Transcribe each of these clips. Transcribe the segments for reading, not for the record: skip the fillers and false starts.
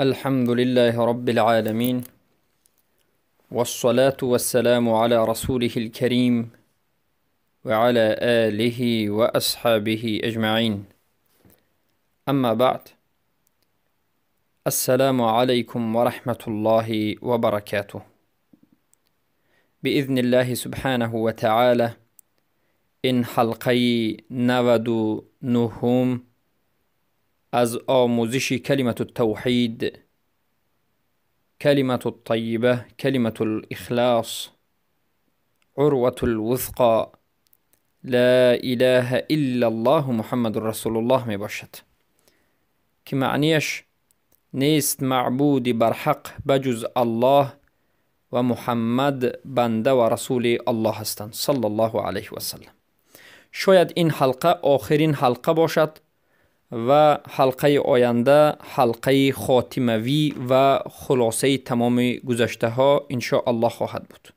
الحمد لله رب العالمين، والصلاة والسلام على رسوله الكريم وعلى آله وأصحابه أجمعين. أما بعد، السلام عليكم ورحمة الله وبركاته. بإذن الله سبحانه وتعالى این حلقه 99 از آموزش کلمة التوحید، کلمة الطیبة، کلمة الإخلاص، عروة الوثقى، لا إله إلا الله محمد رسول الله می باشد که معنیش نیست معبود برحق بجز الله و محمد بنده و رسول الله هستند صلی الله علیه و سلم. شاید این حلقه آخرین حلقه باشد و حلقه آینده حلقه خاتموی و خلاصه تمام گذشته ها ان شاء الله خواهد بود.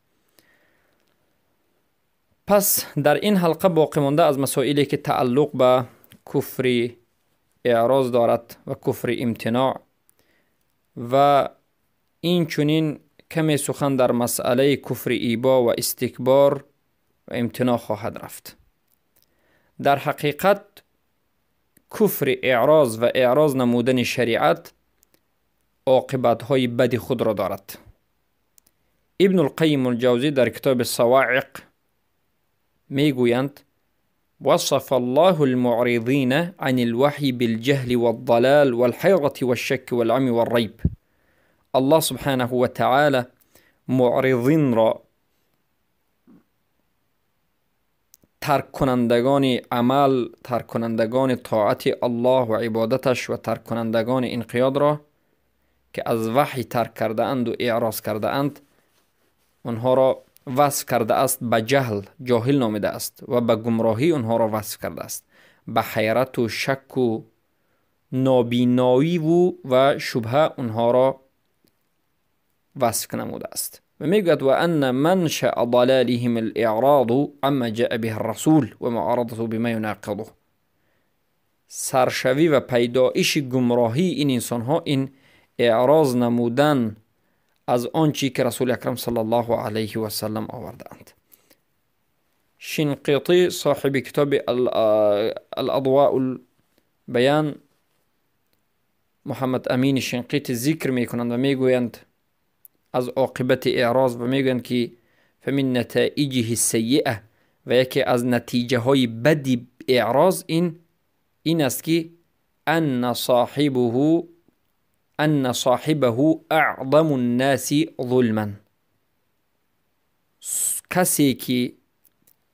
پس در این حلقه باقی مانده از مسائلی که تعلق به کفر اعراض دارد و کفر امتناع و این چنین کمی سخن در مسئله کفر ایبا و استکبار و امتناع خواهد رفت. در حقیقت کفر اعراض و اعراض نمودن شریعت عاقبت‌های بد خود را دارد. ابن القیم الجوزی در کتاب صواعق میگویند: وصف الله المعرضین عن الوحی بالجهل والضلال والحیرة والشک والعمی والریب. الله سبحانه و تعالی معرضین را، ترک کنندگان عمل، ترک کنندگان طاعت الله و عبادتش و ترک کنندگان انقیاد را که از وحی ترک کرده اند و اعراض کرده اند، آنها را وصف کرده است به جهل، جاهل نامیده است و به گمراهی آنها را وصف کرده است، به حیرت و شک و نابینایی و شبهه آنها را وصف نموده است. و میگوید: و ان منشأ ضلالهم الاعراض عما جاء به الرسول و معارضته بما يناقضه. سرشوی و پیدایش گمراهی این انسان ها این اعراض نمودن از آنچه که رسول اکرم صلی الله علیه و سلم آوردند. شنقیطی صاحب کتاب الاضواء البیان، محمد امین شنقیطی ذکر میکنند و میگویند از عاقبت اعراض و میگویند که فمن نتایجه السیئه، و یکی از نتیجه های بد اعراض این است که ان صاحبه اعظم الناس ظلما. کسی که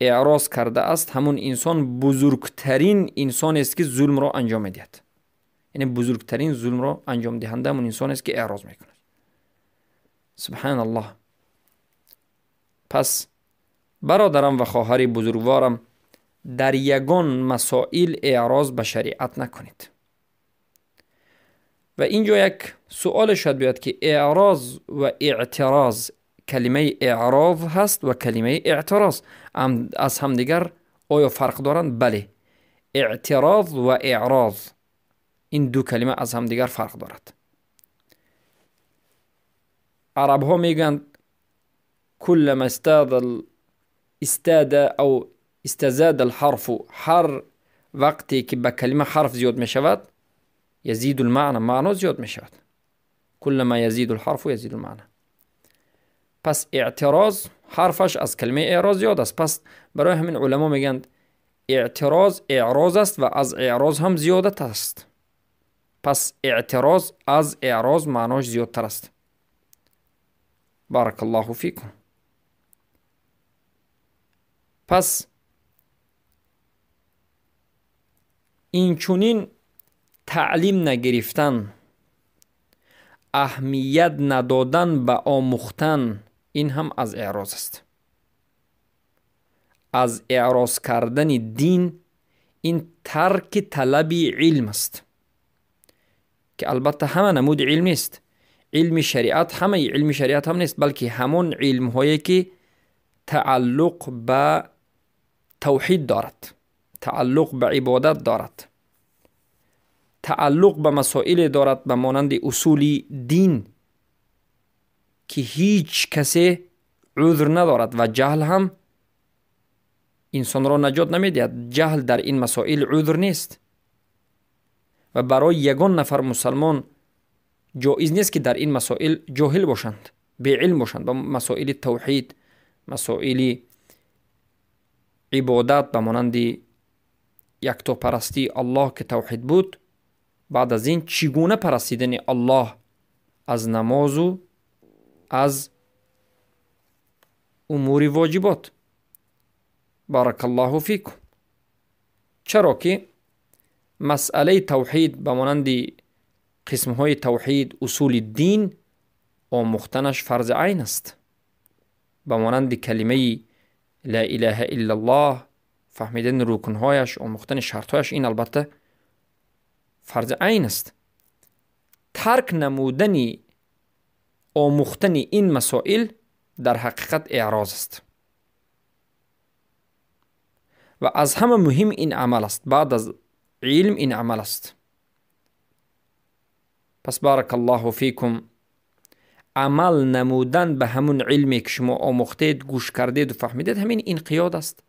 اعراض کرده است همون انسان بزرگترین انسان است که ظلم را انجام میدهد. یعنی بزرگترین ظلم را انجام دهنده همون انسان است که اعراض میکند. سبحان الله. پس برادرم و خواهر بزرگوارم، در یگان مسائل اعراض به شریعت نکنید. و اینجا یک سوال شاید بیاد که اعراض و اعتراض، کلمه اعراض هست و کلمه اعتراض از همدیگر آیا فرق دارند؟ بله، اعتراض و اعراض این دو کلمه از همدیگر فرق دارد. عرب ها میگن كلما استاد او استزاد الحرف، هر وقتی که به کلمه حرف زیاد میشود یزید المعنى، معنا زیاد میشود. كلما یزید الحرف یزید المعنى. پس اعتراض حرفش از کلمه اعراض زیاد است. پس برای همین علما میگن اعتراض اعراض است و از اعراض هم زیادت است. پس اعتراض از اعراض معناش زیادتر است. بارک الله فیکم. پس این چنین تعلیم نگرفتن، اهمیت ندادن به آموختن، این هم از اعراض است. از اعراض کردن دین این ترک طلب علم است که البته همه نمود علم نیست. علم شریعت همه علم شریعت هم نیست، بلکه همون علم هایی که تعلق به توحید دارد، تعلق به عبادت دارد، تعلق به مسائل دارد به مانند اصول دین که هیچ کسی عذر ندارد و جهل هم انسان را نجات نمیدهد. جهل در این مسائل عذر نیست و برای یگان نفر مسلمان جایز نیست که در این مسائل جاهل باشند، بی علم باشند. به مسائل توحید، مسائل عبادت به مانند یکتاپرستی الله که توحید بود، بعد از این چگونه پرستیدن الله از نماز و از امور واجبات. بارک الله فیکم. چرا که مسئله توحید به مانند قسمهای توحید، اصول دین، آموختنش فرض عین است. به مانند کلمه لا اله الا الله، فهمیدن رکنهایش، آموختن شرطهایش، این البته فرض عین است. ترک نمودن آموختن این مسائل در حقیقت اعراض است و از همه مهم این عمل است. بعد از علم این عمل است. پس بارک الله فیکم، عمل نمودن به همون علمی که شما آموختید، گوش کردید و فهمیدید، همین انقیاد است،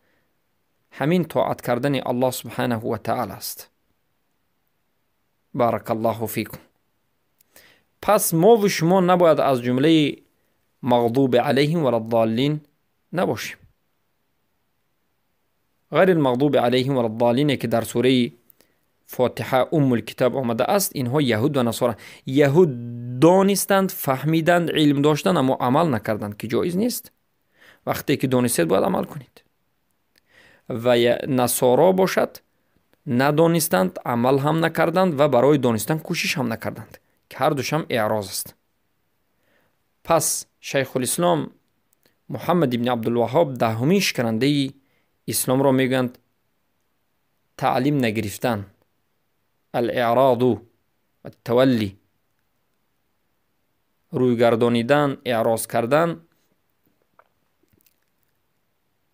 همین طاعت کردن الله سبحانه و تعالی است. بارک الله فیکم. پس ما و شما نباید از جمله مغضوب علیهم ولا الضالین نباشیم. غیر المغضوب علیهم ولا الضالین که در سوره فاتحه ام الکتاب آمده است، اینها یهود و نصارا. یهود دانستند، فهمیدند، علم داشتند، اما عمل نکردند که جایز نیست. وقتی که دانستید باید عمل کنید. و نصارا باشد ندانستند، عمل هم نکردند و برای دانستن کوشش هم نکردند که هر دوش هم اعراض است. پس شیخ الاسلام محمد ابن عبدالوهاب دهمین شکننده اسلام را میگویند تعلیم نگرفتن، الاعراض و التولی، رویگردانیدن، اعراض کردن.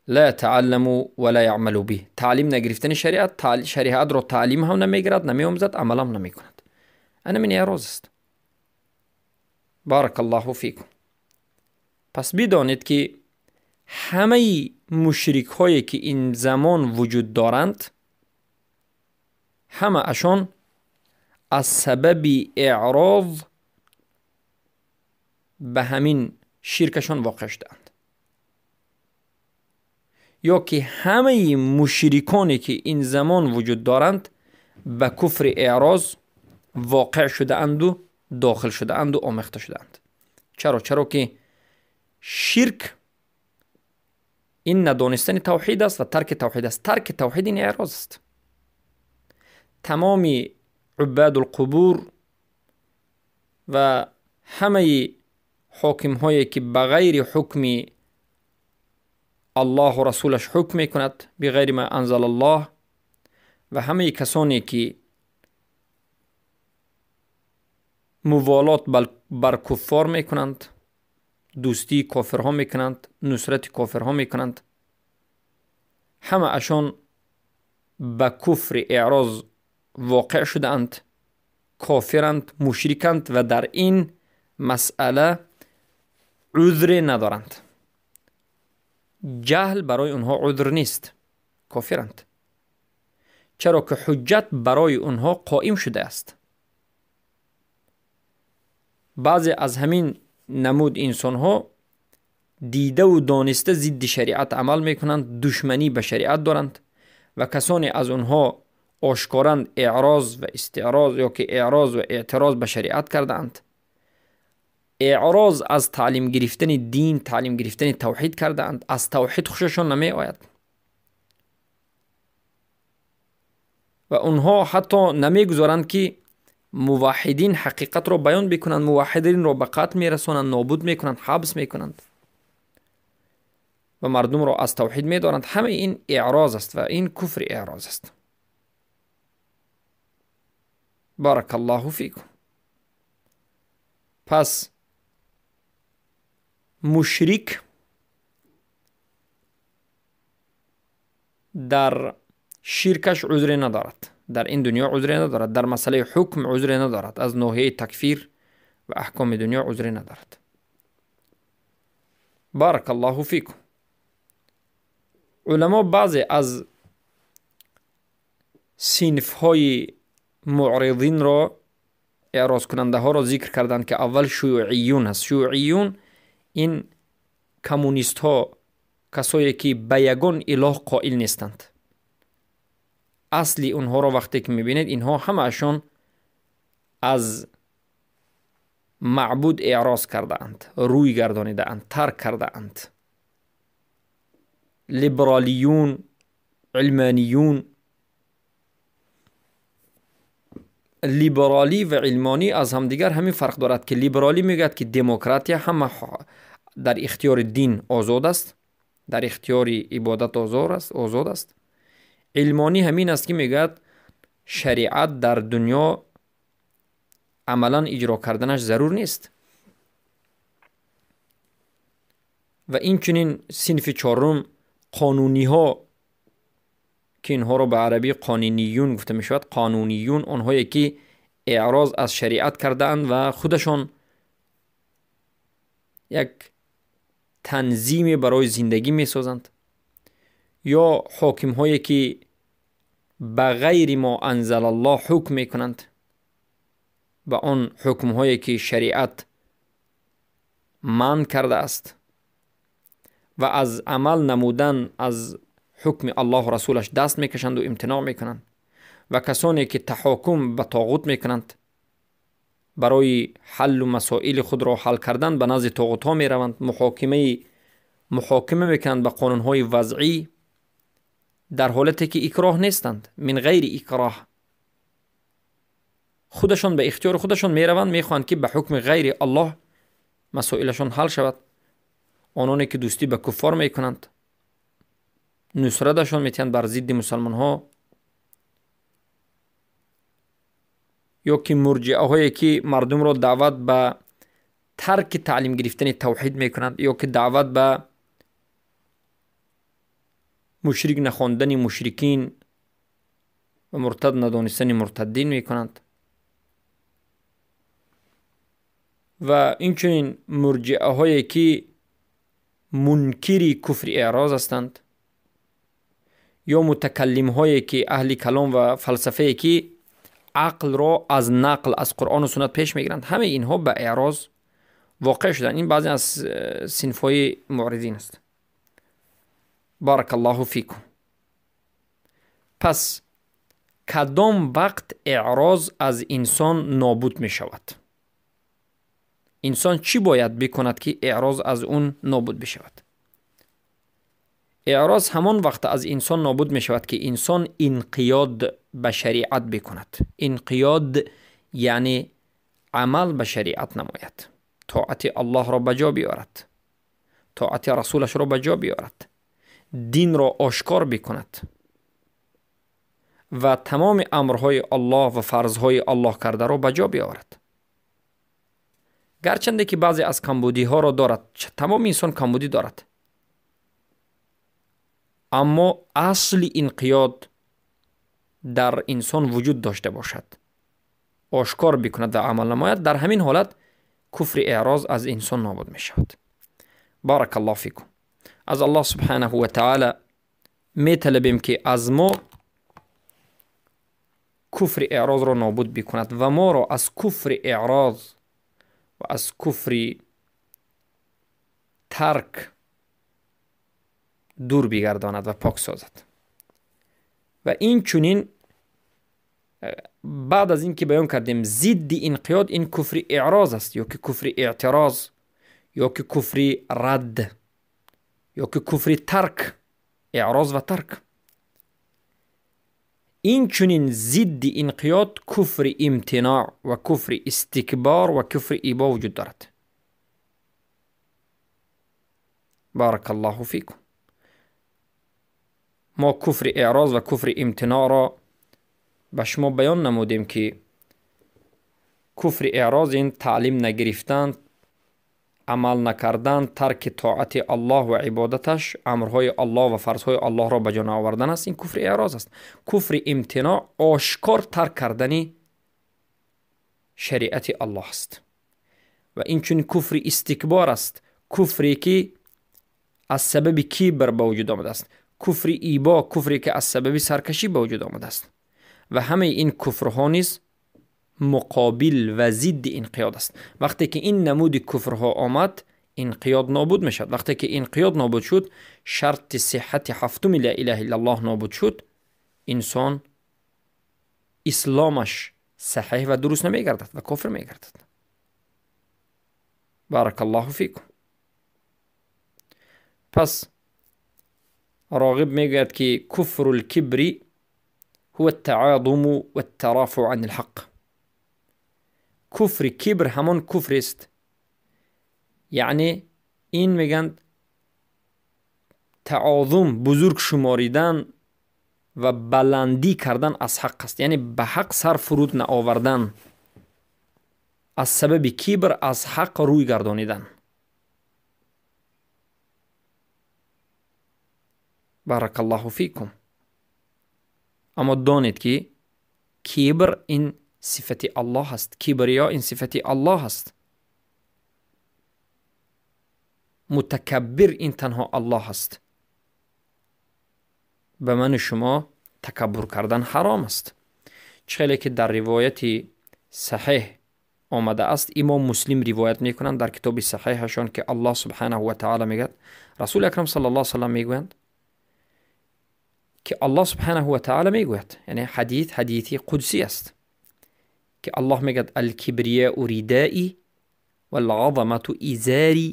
لا تعلموا ولا يعملوا به، تعلیم نگرفتن شریعت، شریعت را تعلیم هم نمیگیرد، نمیآموزد، عمل هم نمیکند. انا من اعراض است. بارک الله فیکم. پس بدانید که همه مشرک هایی که این زمان وجود دارند، همه اشان از سبب اعراض به همین شرکشان واقع شدند، یا که همه مشرکانی که این زمان وجود دارند به کفر اعراض واقع شده اند و داخل شده اند و آمیخته شده اند. چرا؟ چرا که شرک این ندانستن توحید است و ترک توحید است. ترک توحید این اعراض است. تمام عباد القبور و همه حاکم هایی که بغیر حکم الله و رسولش حکم میکند، بغیر ما انزل الله، و همه کسانی که موالات بر کفار میکنند، دوستی کافرها میکنند، نصرت کافرها میکنند، همه اشان به کفر اعراض واقع شدهاند، کافرند، مشرکند و در این مسئله عذر ندارند. جهل برای آنها عذر نیست، کافرند، چرا که حجت برای آنها قائم شده است. بعضی از همین نمود انسان ها دیده و دانسته ضد شریعت عمل میکنند، دشمنی به شریعت دارند و کسانی از آنها آشکارا اعراض و استعراض یا که اعراض و اعتراض به شریعت کردند، اعراض از تعلیم گرفتن دین، تعلیم گرفتن توحید کردند، از توحید خوششان نمی آید و آنها حتی نمیگذارند که موحدین حقیقت را بیان بکنند، موحدین را به قتل میرسانند، نابود میکنند، حبس میکنند و مردم را از توحید میدارند. همه این اعراض است و این کفر اعراض است. بارک الله فیکم. پس مشرک در شرکش عذر ندارد. дар ин дунё узре надорад, дар масъалаи ҳукм узре надорад, аз ноҳияи такфир ва аҳкоми дунё узре надорад. Барак Аллоҳу фикум. Уламо баъзе аз синфҳои муъридинро, эърозкунандаҳоро зикр карданд, ки аввал шуюъиюн ҳаст. Шуюъиюн ин коммунистҳо, касое ки ба ягон илоҳ қоил нестанд. Асли онҳоро вақте ки мебинед, инҳо ҳамаашон аз маъбуд эъроз кардаанд, рӯй гардонидаанд, тарк кардаанд. Либералиюн, илманиюн. Либералӣ ва илмонӣ аз ҳамдигар ҳамин фарқ дорад, ки либералӣ мегӯяд, ки демократия ҳама дар ихтиёри дин озод аст, дар ихтиёри ибодат озод аст. Илмонӣ ҳамин аст, ки мегӯяд шариат дар дунё амалан иҷро карданаш зарур нест. Ва инчунин синфи чорум қонуниҳо, ки инҳоро ба арабӣ қониниюн гуфта мешавад. Қонуниюн онҳое ки эъроз аз шариат кардаанд ва худашон як танзиме барои зиндагӣ месозанд, ё ҳокимҳое ки ба ғайри мо анзалаллоҳ ҳукм мекунанд, ба он ҳукмҳое ки шариат манъ кардааст ва аз амал намудан аз ҳукми Аллоҳу расулаш даст мекашанду имтиноъ мекунанд, ва касоне ки таҳокум ба тоғут мекунанд, барои ҳаллу масоили худро ҳал кардан ба назди тоғутҳо мераванд, муҳокима мекунанд ба қонунҳои вазъӣ дар ҳолате ки икроҳ нестанд, мин ғайри икроҳ, худашон ба ихтиёри худашон мераванд, мехоҳанд ки ба ҳукми ғайри Аллоҳ масоилашон ҳал шавад. Ононе ки дӯстӣ ба куффор мекунанд, нусраташон метиҳанд бар зидди мусалмонҳо, ё ки мурҷиаҳое ки мардумро даъват ба тарки таълим гирифтани тавҳид мекунанд, ё ки даъват ба мушрик нахондани мушрикин ва муртад надонистани муртаддин мекунанд. Ва инчунин мурҷиаҳое ки мункири куфри эъроз ҳастанд, ё мутакаллимҳое ки аҳли калом ва фалсафае ки ақлро аз нақл аз Қуръону суннат пеш мегиранд, ҳамаи инҳо ба эъроз воқеъ шуданд. Ин баъзе аз синфҳои муъридин аст. Баракаллоҳу фикум. Пас кадом вақт эъроз аз инсон нобуд мешавад? Инсон чӣ бояд бикунад, ки эъроз аз он нобуд бишавад? Эъроз ҳамон вақт аз инсон нобуд мешавад, ки инсон инқиёд ба шариат бикунад. Инқиёд яъне амал ба шариат намояд, тоати Аллоҳро ба ҷо биёрад, тоати расулашро ба ҷо биёрад, динро ошкор бикунад ва тамоми амрҳои Аллоҳ ва фарзҳои Аллоҳ кардаро ба ҷо биёрад. Гарчанде ки баъзе аз камбудиҳоро дорад, тамоми инсон камбудӣ дорад, аммо асли инқиёд дар инсон вуҷуд дошта бошад, ошкор бикунад ва амал намояд, дар ҳамин ҳолат куфри эъроз аз инсон нобуд мешавад. Баракаллоҳу фикум. Аз Аллоҳ субҳанаҳу ва таъала металабем, ки аз мо куфри эърозро нобуд бикунад ва моро аз куфри эъроз ва аз куфри тарк дур бигардонад ва пок созад. Ва инчунин баъд аз ин ки баён кардем, зидди инқиёд ин куфри эъроз аст, ё ки куфри эътироз, ё ки куфри радд, ё ки куфри тарк, эъроз ва тарк. Инчунин зидди инқиёд куфри имтиноъ ва куфри истикбор ва куфри ибо вуҷуд дорад. Баракаллоҳу фикум. Мо куфри эъроз ва куфри имтиноъро ба шумо баён намудем, ки куфри эъроз ин таълим нагирифтан, амал накардан, тарки тоати Аллоҳ ва ибодаташ, амрҳои Аллоҳ ва фарзҳои Аллоҳро ба ҷо наовардан аст. Ин куфри эъроз аст. Куфри имтиноъ ошкор тарк кардани шариати Аллоҳ аст. Ва инчунин куфри истикбор аст, куфре ки аз сабаби кибр ба вуҷуд омадааст. Куфри ибо, куфре ки аз сабаби саркашӣ ба вуҷуд омадааст. Ва ҳамаи ин куфрҳо низ муқобил ва зидди инқиёд аст. Вақте ки ин намуди куфрҳо омад, инқиёд нобуд мешавад. Вақте ки инқиёд нобуд шуд, шарти сиҳҳати ҳафтуми ла илаҳа иллаллоҳ нобуд шуд, инсон исломаш саҳиҳ ва дуруст намегардад ва кофир мегардад. Баракаллоҳу фикум. Пас Роғиб мегӯяд ки куфру лкибри ҳува ттаъадуму ваттарафу ан лҳақ. Куфри кибр ҳамон куфрест, яъне ин мегӯянд таозум, бузург шуморидан ва баландӣ кардан аз ҳақ аст, яъне ба ҳақ сар фуруд наовардан, аз сабаби кибр аз ҳақ рӯй гардонидан. Баракаллоҳу фикум. Аммо донед ки кибр ин сифати Аллоҳ аст, кибриё ин сифати Аллоҳ аст. Мутакаббир ин танҳо Аллоҳ аст. Ба ману шумо такаббур кардан ҳаром аст. Чӣ хеле ки дар ривояти саҳеҳ омадааст, имом Муслим ривоят мекунанд дар китоби саҳеҳашон ки Аллоҳ субҳанаҳу ва таъала мегӯяд, Расули акрам саллаллоҳу алайҳи васаллам мегӯянд ки Аллоҳ субҳанаҳу ва таъала мегӯяд, яъне ҳадис ҳадиси қудсӣ аст, ки Аллоҳ мегӯяд: алкибрияу ридаи валъазамату изари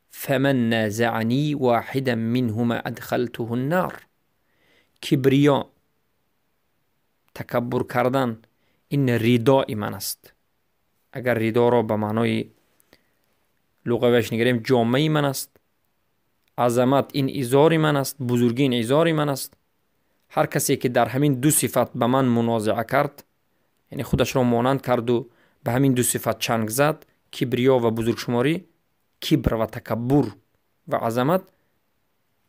фаман назаъни воҳидан минҳума адхалтуҳу ннар. Кибриё, такаббур кардан, ин ридои ман аст. Агар ридоро ба маънои луғавиаш нигарем, ҷомаи ман аст. Азамат ин изори ман аст, бузургӣ ин изори ман аст. Ҳар касе ки дар ҳамин ду сифат ба ман мунозиа кард, яъне худашро монанд карду ба ҳамин ду сифат чанг зад, кибриё ва бузургшуморӣ, кибр ва такаббур ва азамат,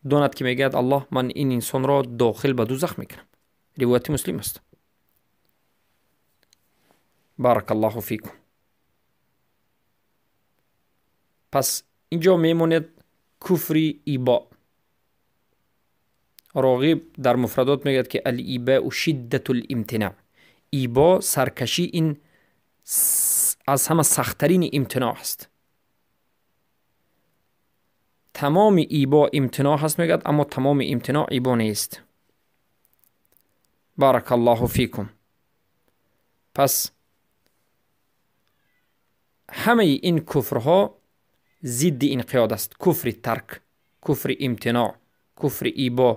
донад ки мегӯяд Аллоҳ, ман ин инсонро дохил ба дузах мекунам. Ривояти Муслим аст. Баракаллоҳу фикум. Пас инҷо мемонед куфри ибо. Роғиб дар муфрадот мегӯяд ки алибау шиддату лимтинаъ. Ибо, саркашӣ, ин аз ҳама сахттарини имтиноъ аст. Тамоми ибо имтиноъ ҳаст мегӯяд, аммо тамоми имтиноъ ибо нест. Баракаллоҳу фикум. Пас ҳамаи ин куфрҳо зидди инқиёд аст. Куфри тарк, куфри имтиноъ, куфри ибо,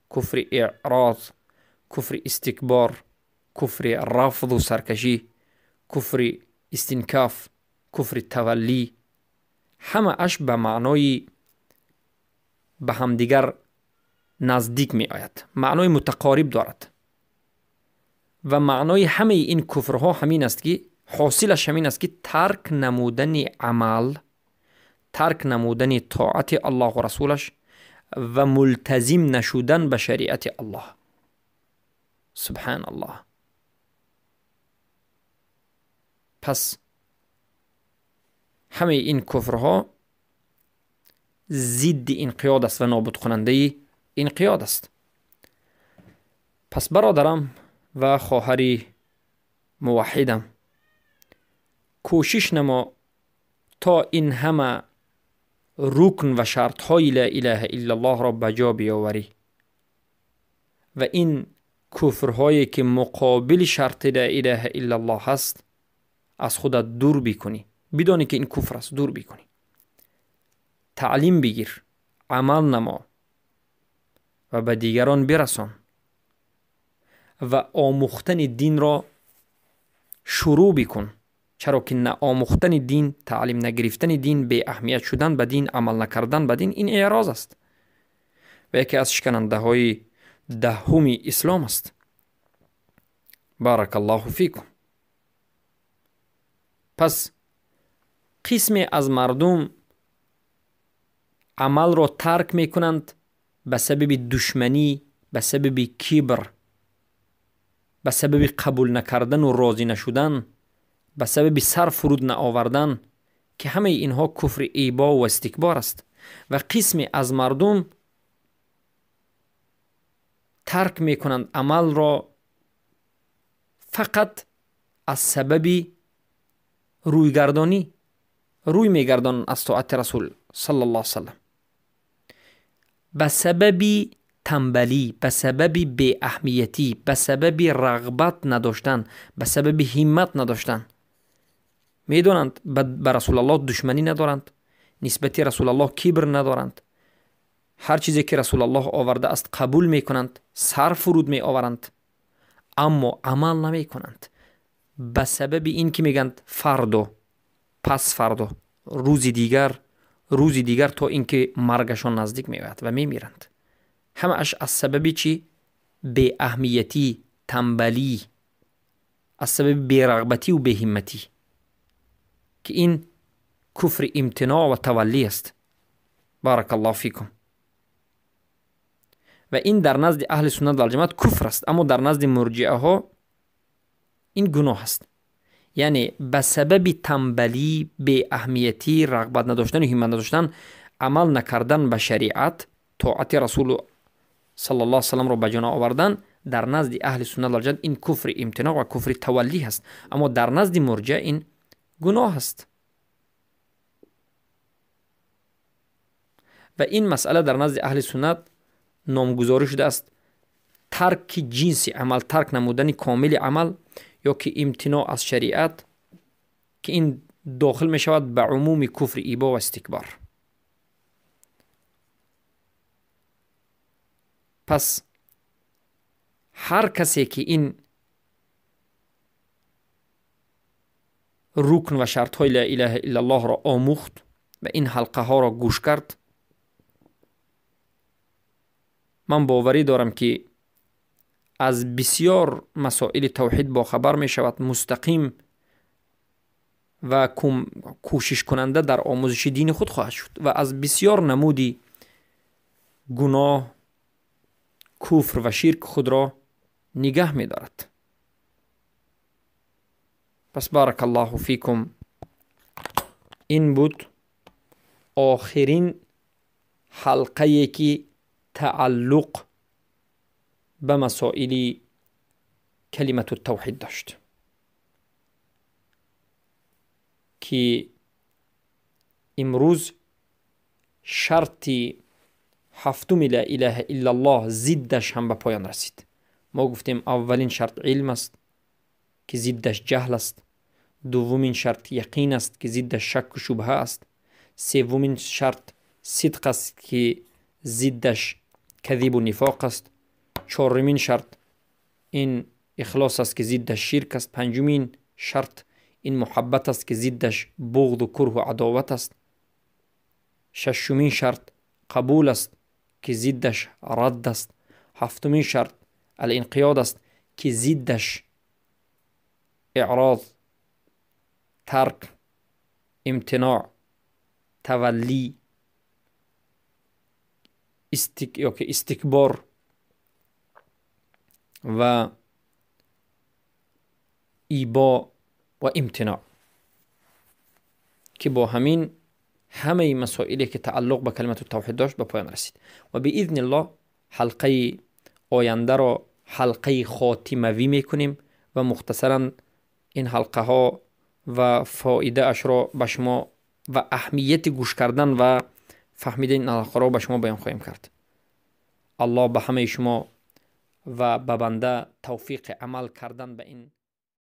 куфри эъроз, куфри истикбор, куфри рафзу саркашӣ, куфри истинкаф, куфри таваллӣ, ҳамааш ба маънои ба ҳамдигар наздик меояд, маънои мутақориб дорад. Ва маънои ҳамаи ин куфрҳо ҳамин аст ки ҳосилаш ҳамин аст ки тарк намудани амал, тарк намудани тоати Аллоҳу расулаш ва мултазим нашудан ба шариати Аллоҳ. Субҳаналлоҳ. Пас ҳамаи ин куфрҳо зидди инқиёд аст ва нобудкунандаи инқиёд аст. Пас бародарам ва хоҳари муваҳҳидам, кӯшиш намо то ин ҳама рукн ва шартҳои ла илаҳа иллаллоҳро ба ҷо биёварӣ ва ин куфрҳое ки муқобили шарти ла илаҳа иллаллоҳ ҳаст аз худат дур бикунӣ. Бидонӣ ки ин куфр аст, дур бикунӣ. Таълим бигир, амал намо ва ба дигарон бирасон ва омӯхтани динро шурӯъ бикун. Чаро ки наомӯхтани дин, таълим нагирифтани дин, беаҳамият шудан ба дин, амал накардан ба дин ин эъроз аст ва яке аз шиканандаҳои даҳуми ислом аст. Баракаллоҳу фикум. Пас қисме аз мардум عمل را ترک میکنند به سبب دشمنی، به سبب کبر، به سبب قبول نکردن و راضی نشدن، به سبب سر فرود نآوردن، که همه اینها کفر ایبا و استکبار است. و قسمی از مردم ترک میکنند عمل را فقط از سبب رویگردانی، روی میگردانند از طاعت رسول صلی الله علیه وسلم، به سبب تنبلی، به سبب بی اهمیتی، به سبب رغبت نداشتن، به سبب همت نداشتن. میدونند به رسول الله دشمنی ندارند، نسبت رسول الله کبر ندارند، هر چیزی که رسول الله آورده است قبول میکنند، سر فرود می آورند، اما عمل نمی کنند، به سبب این که میگند فردا، پس فردا، روز دیگر، روز دیگر، تا اینکه مرگشان نزدیک میآید و میمیرند. همه اش از سبب چی؟ بی اهمیتی، تنبلی، از سبب بی‌رغبتی و بی‌همتی، که این کفر امتناع و تولی است. بارک الله فیکم. و این در نزد اهل سنت و الجماعت کفر است، اما در نزد مرجئه ها این گناه است. یعنی به سبب تنبلی، بی اهمیتی، رغبت نداشتن و همت نداشتن، عمل نکردن به شریعت، طاعت رسول صلی الله علیه وسلم را به جا آوردن، در نزد اهل سنت و الجماعت این کفر امتناع و کفر تولی هست، اما در نزد مرجئه این گناه است. و این مسئله در نزد اهل سنت نامگذاری شده است ترک جنس عمل، ترک نمودن کامل عمل یا که امتناع از شریعت، که این داخل می شود به عموم کفر ایبا و استکبار. پس هر کسی که این رکن و شرط های لا اله الا الله را آموخت و این حلقه ها را گوش کرد، من باوری دارم که از بسیار مسائل توحید با خبر می شود، مستقیم و کوشش کننده در آموزش دین خود خواهد شد و از بسیار نمودی گناه، کفر و شرک خود را نگه می دارد. پس بارک الله فیکم، این بود آخرین حلقه که تعلق به مسائل کلمت التوحید داشت، که امروز شرط هفتم لا اله الا الله ضدش هم به پایان رسید. ما گفتیم اولین شرط علم است که ضدش جهل است، دومین شرط یقین است که ضدش شک و شبهه است، سومین شرط صدق است که ضدش کذب و نفاق است، چهارمین شرط این اخلاص است که ضدش شرک است، پنجمین شرط این محبت است که ضدش بغض و کره و عداوت است، ششمین شرط قبول است که ضدش رد است، هفتمین شرط الانقیاد است که ضدش اعراض، ترک، امتناع، تولی، استکبار و ایبا و امتناع، که با همین همه مسائلی که تعلق به کلمت التوحید داشت به پایان رسید. و باذن الله حلقه آینده را حلقه خاتموی میکنیم و مختصرا این حلقه ها و فایده اش را به شما و اهمیت گوش کردن و فهمیدن این حلقه را به شما بیان خواهیم کرد. الله به همه شما و به بنده توفیق عمل کردن به این